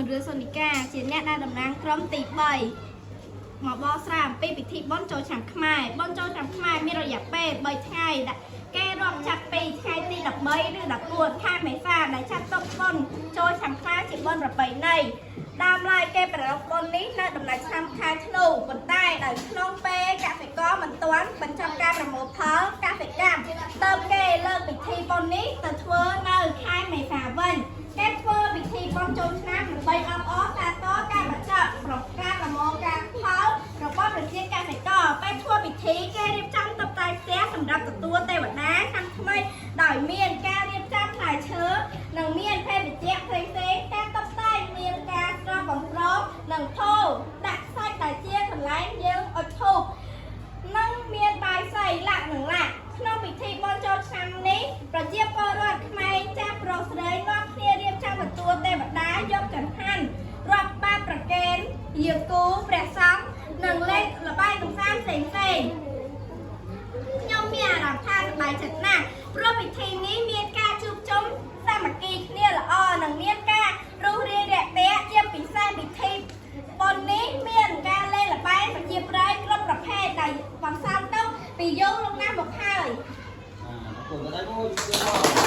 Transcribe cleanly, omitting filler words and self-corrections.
រឿសូនីកាជាអ្នកដែលតំណាងក្រុមទី3មកបកស្រាយអំពីពិធីបុណ្យចូលឆ្នាំខ្មែរបុណ្យចូលឆ្នាំខ្មែរមានរយៈពេល3ថ្ងៃដែលគេរាប់ចាប់ពីថ្ងៃទី13ឬ14ខែមេសាដែលចាត់ទុកបុណ្យចូលឆ្នាំខ្មែរជាបុណ្យប្រពៃណីដើមឡើយគេប្រារព្ធបុណ្យនេះនៅដំណាច់ឆ្នាំខែធ្នូប៉ុន្តែដោយក្នុងពេលកសិករមិនទាន់បញ្ចប់ការប្រមូលផលកសិកម្មទើបគេលើកពិធីបុណ្យនេះទៅធ្វើនៅខែមេសាវិញ គេធ្វើពិធីបុណ្យចូលឆ្នាំដើម្បីអបអរសាទរការបញ្ចប់ប្រការប្រមូលការផលរបស់ប្រជាកសិករពេលធ្វើពិធីគេរៀបចំតុបតែងផ្ទះសម្រាប់ទទួលទេវតាឆ្នាំថ្មីដោយមានការរៀបចំផ្លែឈើនិងមានភេសជ្ជៈផ្សេងៗការតុបតែងមានការស្រស់បំព្រងនិងធូរដាក់សាច់ដែលជាកន្លែងយើងអុជធូប និងមានបាយសីលាក់និងលាក់ក្នុងពិធីបុណ្យចូលឆ្នាំនេះប្រជាពលរដ្ឋខ្មែរចាស់ប្រុសស្រីនាំគ្នារៀបចំទទួលទេវតាយកចង្ហាន់រាប់បាតប្រគេនយាគូព្រះសង្ឃនិងលេខល្បែងកម្សាន្តផ្សេងៗខ្ញុំមានអារម្មណ៍ថាសប្បាយចិត្តណាស់ព្រោះពិធីនេះមានការជួបជុំសាមគ្គីគ្នាល្អនិងមានការរួសរាយរាក់ទាក់ជាពិសេសពិធីបុណ្យនេះមានការលេងល្បែងប្រជាប្រិយគ្រប់ប្រភេទដែលបន្សល់ទុកពីយូរលង់ណាស់មកហើយ អរគុណដល់មួយទៀតផង។